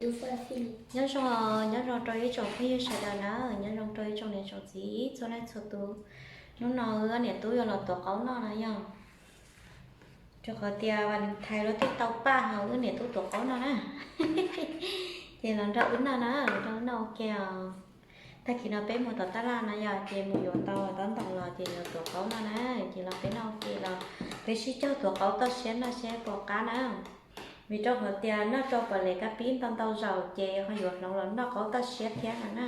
Nyob zoo, nyob zoo rau ib tsoom phooj ywg sawv daws na, nyob zoo rau ib tsoom niam tsoom txiv txhua leej txhua tus. Hnub no wb niam tub yuav los tuav qaub noj no yog, rau qhov tias Valentine luag twb tau paj hos wb niam tub tuav qaub noj na. Ces los nrog wb noj na, los nrog wb noj ua ke os. Tag kis no peb mus tom tab laj no yog ces mus yuav tau tob ntoos los ces los tuav qaub noj na, ces los peb noj ua ke los peb sib cog tuav qaub toj siab noj seb puas qab na. Vim rau qhov tias noj rau pom lem kab pib ntau ntau zaus ces ho yuav hloov los noj qaub toj siab thiab no na.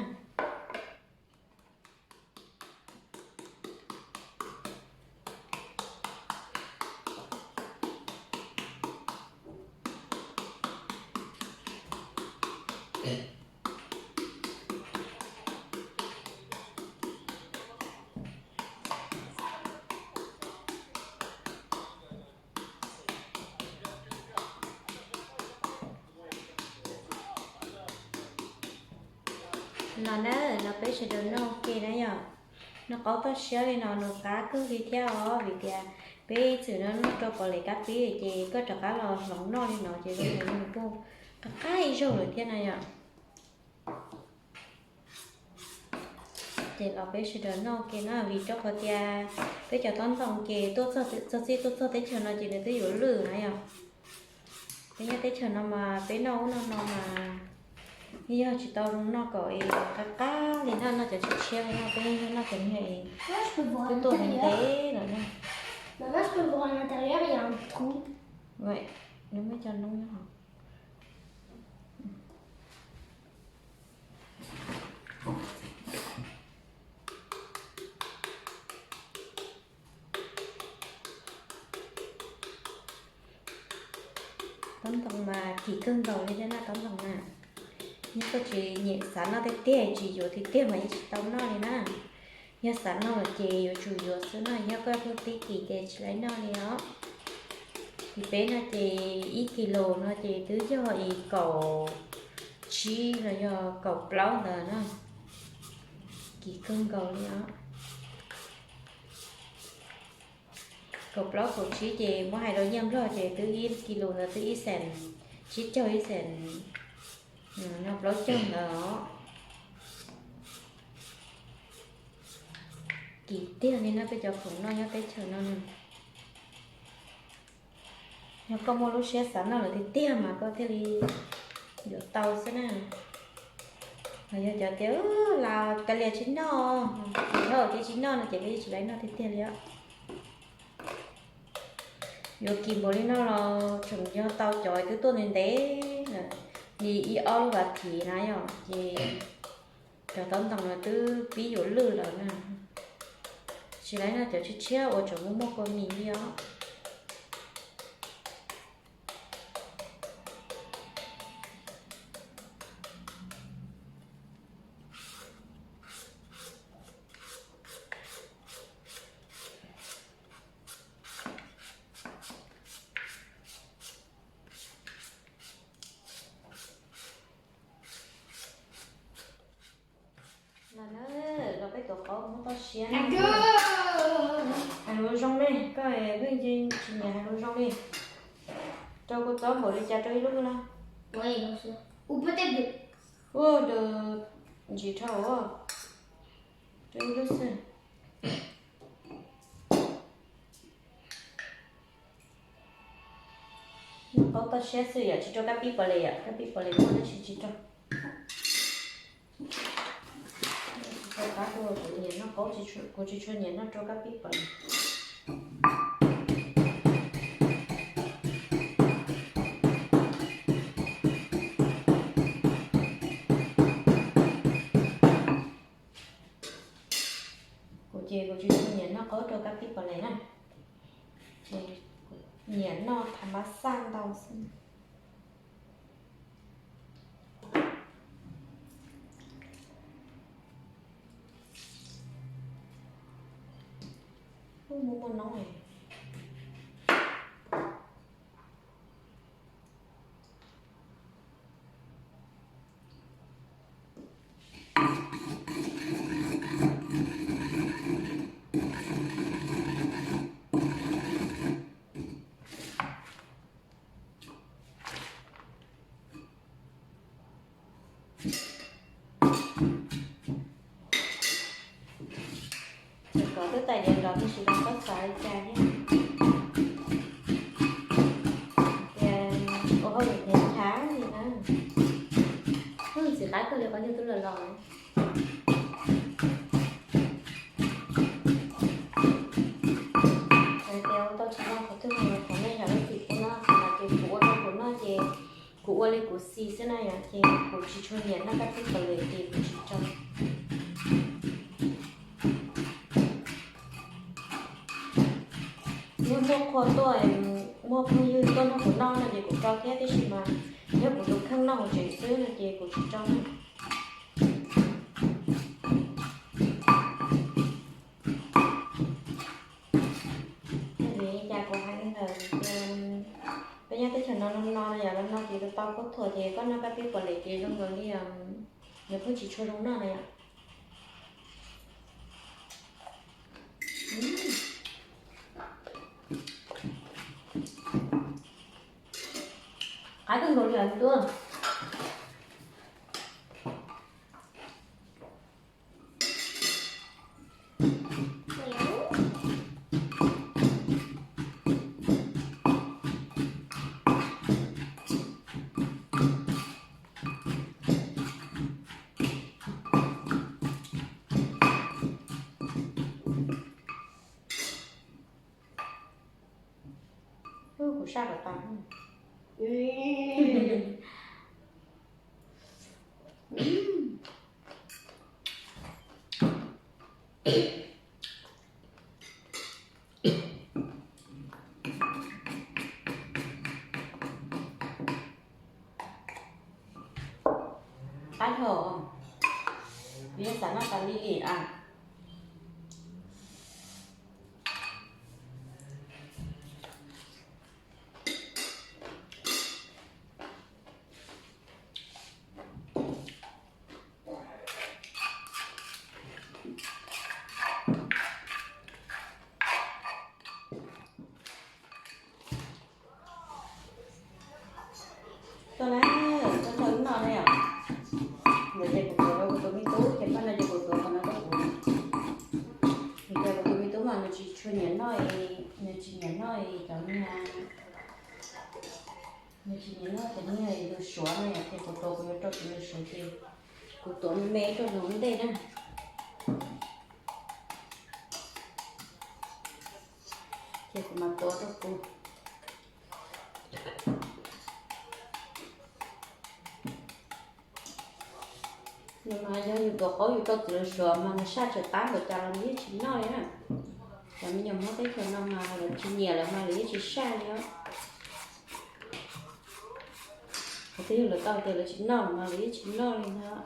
Los na, los peb sawv daws noj ua ke na yom. Noj qaub toj siab li no nws qab kawg li thiab os, vim tias peb txwm no noj rau pom lem kab pib ces koj rov qab los hloov noj li no ces zoo li nws kuj qab qab ib zaug lawm thiab na yom. Ces los peb sawv daws noj ua ke na, vim rau qhov tias peb cov tob ntoos ces tuaj txog, txog txij tuaj txog teb chaws no ces nws twb yuav lwj na yom. Peb nyob teb chaws no mas peb noj ub noj no mas yog tsis tau zoo noj kom es qab qab li na, noj cov tshiab tshiab li no, peb noj cov niag es twb tuaj ntev ntev lawm na. Nws muaj cov noob nyob hauv. Tob ntoos mas kim kawg nkaus li thiab na, tob ntoos na. Yog koj tsis nyiam xav noj tiag tiag, tsis yuav tiag tiag mas yeej tsis tau noj li na. Yog xav noj lawm ces yuav tsum yuav xwb na, yog koj pheej tib kis ces tsis laib noj li os. Tim peb no ces ib kis lus no ces twb yog ib kaum tsib los yog kaum plaub ntawd na. Kim kawg nkaus li os. Kaum plaub kaum tsib ces muab hais rau nyiaj nplog ces twb ib kis lus ntawd twb ib xees tsib caug, ib xees no plaub caug ntawd os. Kim tiag li no peb cov khoom noj nyob teb chaws no. Yog koj muaj lub siab xav noj lawm tiag tiag mas koj thiaj li yuav tau xwb na. Yog cov tias las kav liam tsis noj, ces tsis noj no ces koj yeej tsis laib noj tiag tiag li os. Yuav kim npaum li no los tseem yog tau cov twb tuaj ntev ntev lawm li ib ob lub vas thiv na yom, ces cov tob ntoos no twb pib yuav lwj lawm na. Tsis laib noj cov tshiab tshiab uas tseem muaj muaj kua mis li os. Los na, los peb tuav qaub muab toj siab na. Hais lus zoo li, koj yeej tsis nyiam hais lus zoo li. Rau kuv txob npaum li cas rau ib lub na. Ua, ntsis dhau, rau ib lub xwb. Noj qaub toj siab xwb yom, tsis rau kab pib pom les yom, kab pib pom les muaj tab sis tsis rau. Tsis rau kab, kuv nyiam noj qaub, kuv tsis tshua nyiam noj rau kab pib pom les. Kuv ces kuv tsis tshua nyiam noj qaub rau kab pib pom les na, ces nyiam noj thav mab xaj ntau xwb. Muaj muaj noob. Kov twb tawm diav los tiam sis los txhob xav li cas thiab. Tias ua hauj lwm nyav nchav li na. Ub, ntxim qab kawg li qhov nyuag twb los los. Hais tias ua tau tsis tau qhov twg los thov nej zam lub txim pub na, qhov no ces kuv ua rau kuv noj ces kuv ua li kuv xis xwb na yom, ces kuv tsis tshua nyiam noj kab pib kaus lim ces kuv tsis tso. Yog muaj qhua tuaj, muaj phooj ywg tuaj nrog kuv noj no ces kuv tso thiab, tiam sis mas yog kuv tus kheej noj hauv tsev xwb no ces kuv tsis tso na. Vim li cas kuv hais li ntawd tias peb nyob teb chaws no no no yom, no no ces tau khaub thuas ces koj noj kab pib kaus lim ces zoo nkaus li nws kuj tsis tshua zoo noj na yom. Qab kawg nkaus li os tub. Kuv saj kom tas. Qab dhau, kuv yeej xav noj tas li li a. Tuaj na, tuaj nrog wb noj na yom. Ntawd ces kuv tuav rau kuv tus me tub, ces paj no ces kuv tuav qhov no rau kuv. Vim tias kuv tus me tub mas nws tsis tshua nyiam noj, nws tsis nyiam noj cov niag, nws tsis nyiam noj cov niag lws suav no yom, ces kuv tuav kuv yuav rau kuv lws suav ces kuv tuav me me rau nws ua ntej na. Ces kuv mam tuav rau kuv. Nws mas yog yus tuav qaub yus rau kuv lws suav mas nws saj tsawg qab npaum cas los nws yeej tsis noj li na. Cov me nyuam Hmoob teb chaws no mas lawv tsis nyiam lawm mas lawv yeej tsis saj li os. Qhov twg yog lawv tau tias lawv tsis noj lawm mas lawv yeej tsis noj li ntag.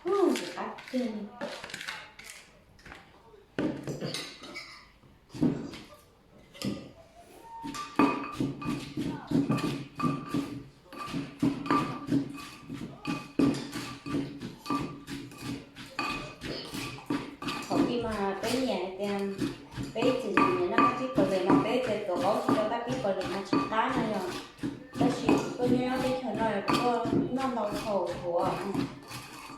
Ntxim qab tiag li. Thaum ub mas peb nyiam hais tias peb txiv nyiam noj kab pib kaus lim mas peb tias tuav qaub tsis rau kab pib kaus lim mas tsis qab no yom. Tab sis kuv tuaj nyob nyob teb chaws no kuv tuaj noj ntau thaum kuv,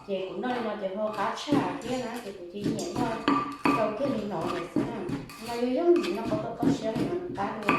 ces kuv noj li no ces ho qab tshaj thiab na, ces kuv cia nyiam noj rau kiag li no lawm xwb na. No yog yooj yim noj qab tau toj siab li no nws qab li.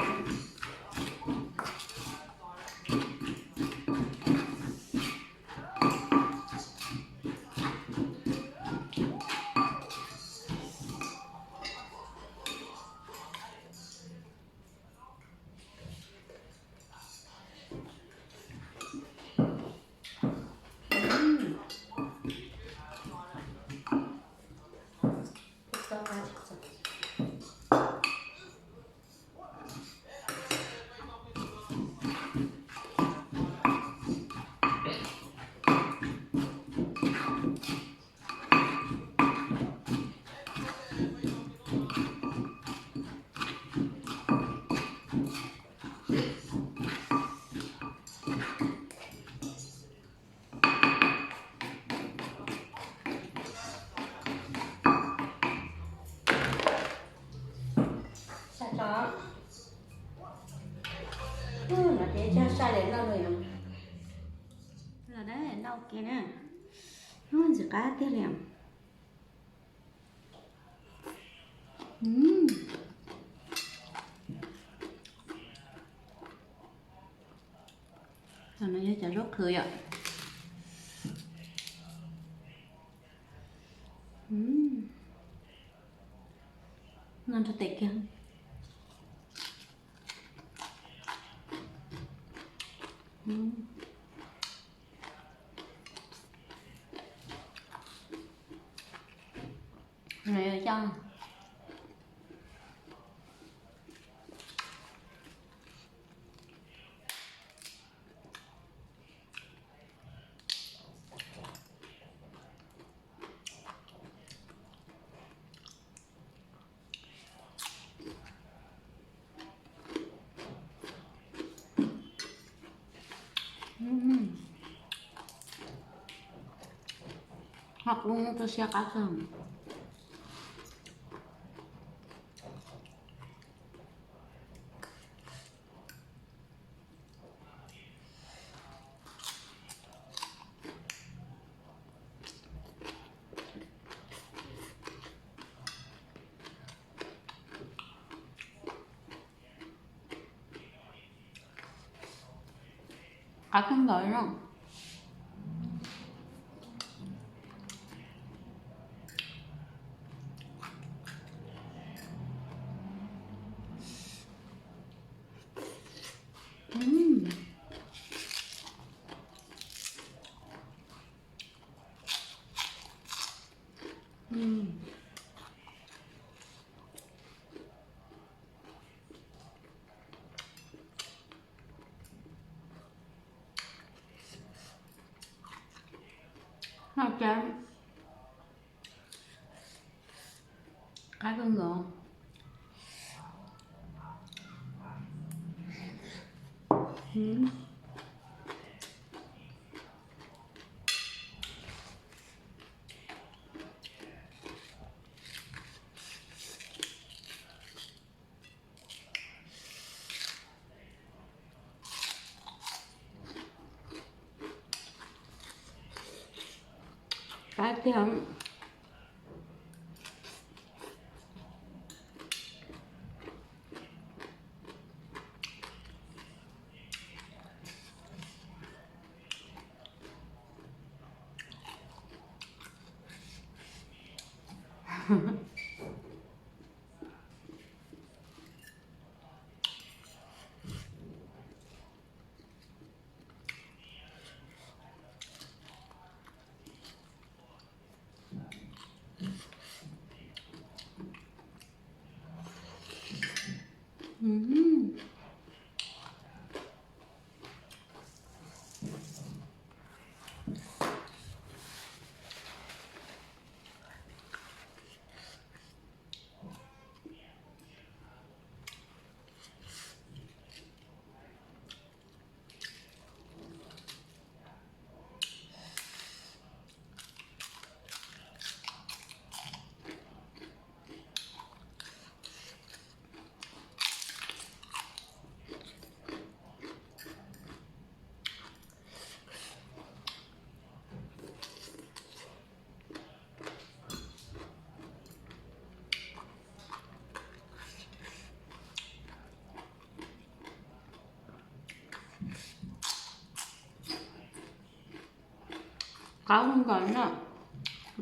Los, no ces cog sai lawm, noj los yom. Los da, noj ua ke na. Ntxim qab tiag li. Cov no yog cov zaub qhwv yom. Noj nrog tes kiag. Ho kuv tu siab qab kawg. Qab kawg nkaus no. Noj cas qab kawg nkaus. Qab tiag. Qab kawg nkaus na,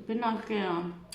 peb noj ke os.